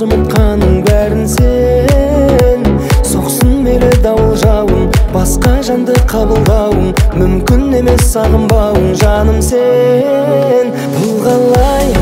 ұмытқаның бәрін сен. Соқсын мейлі дауыл жауын, басқа жанды қабылдауың мүмкін емес, сағынбауың, жаным сен. Бұл қалай,